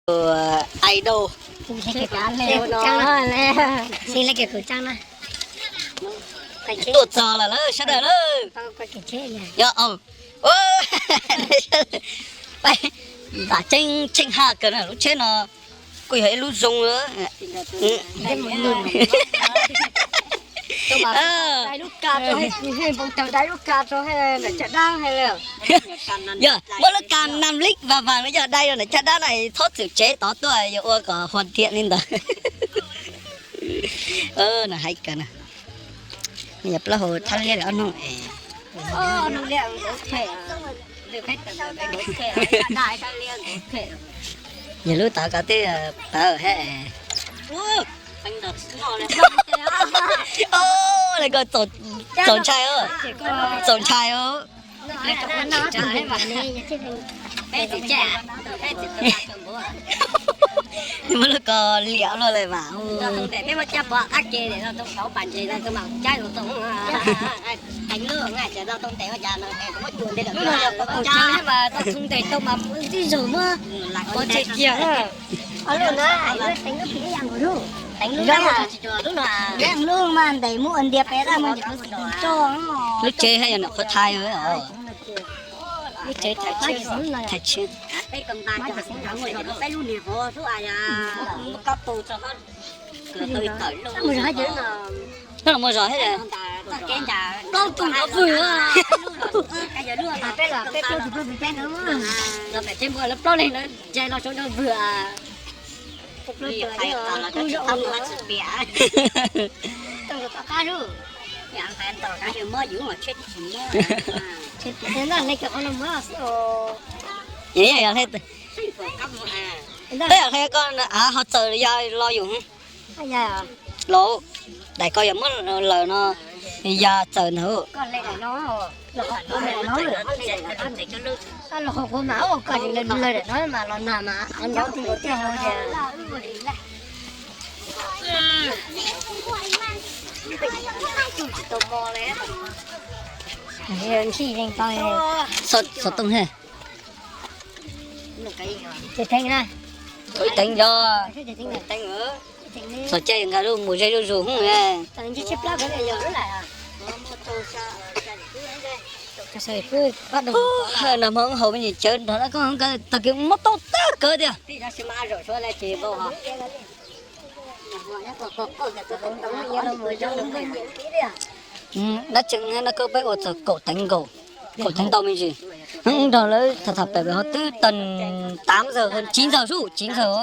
Tus idol. Tuaj txog lawm sawv daws lawm. Yog, ntam tseeb tsheej haj kawg na, lub tsheb no kuj yog ib lub zoo. Yog muab lub kas nam lib vas vas no yog dai rau ntawm caj dab na, txhob txwm tsev tod tuaj, yuav ua kom huam tiam li ntawd. No hais kawg na. Yog plaub hau thab liab ob hnub es. Yog lub tod ko twb tawv thiab. Lawv ko txaus ntshai, txaus ntshai os. Muab lub ko liam luaj lawm mas. Lub tsev haj yog nram qhov thaiv. Lub tsev thaiv tshiab. Nyob los muaj zog thiab. Plaub tug nrov vwg. Peb plaub leeg na, ntshai no saum nrov vwg. Peb yog qhia koj av ho txawm ya los yus. Los daim ko yog muab lawm no ya txawm ntawd. Xov tooj thiab. Ib teev yog txog caij nqa lub mus ze zuj zus hub. Nag hmo haus me nyuam cawv nrog lawv ko tag kis mob taub tag kawg tiag. Dab tsi no koj peb ua txog kaum teev nkaus, kaum teev ntau me ntsis. Nrog lawv tham tham pem ho twb tag tav ntxawg, tsib ntxawg sub, tsib ntxawg.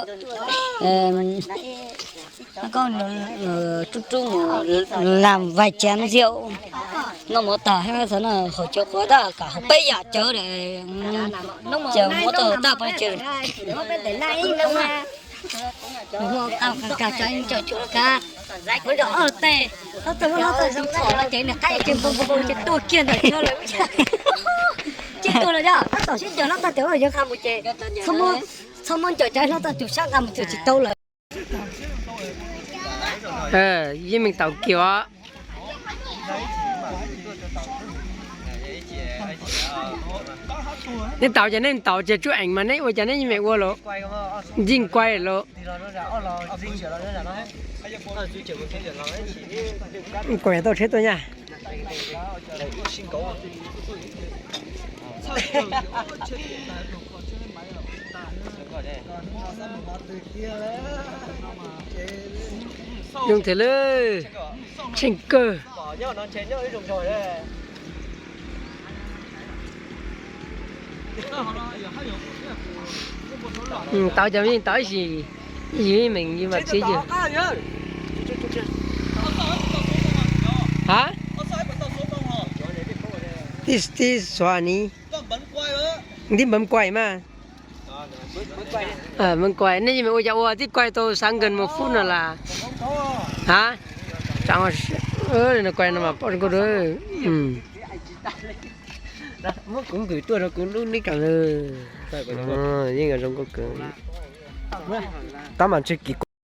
Koj rub rub mus làm vài chén rượu, noj mov tag hab xav no haus cawv quav tab kam haus peb yam cawv, ces muab tau tag pov ces ces nws qaib ces npoo npoo ces tuag kiag ntawm no lawm. Ces tuag lawm, tab tom sib ncaws hlob tog tias yuav nqa mus ces txhob muab ncaws cov hlob tog tus sab nqa mus txog tsis tau lawm. Yeej meem tau kiag os. Nej tau ces nej tau ces tsub eev mas nej ua cas nej yeej meem ua los yeej kuaib los. Kuaib tau tsheb tuaj nyaj. Zoo thiab lawm, tsheej kawg. Tau cov me tau ib sim, ib sim meem yus mam txiav yus. Hab? Tib xuav ni, tib npam kuaim mas. Npam kuaim, nej yeej meem ua cas ua tib kuaim tau xav nkees mus fub no las. Hab? Kuaim no mas pom zoo nkauj. Muab kuv nkws tuaj rau kuv lub neb kas. Yeej zoo nkauj kawg. Tab mas ntshe kim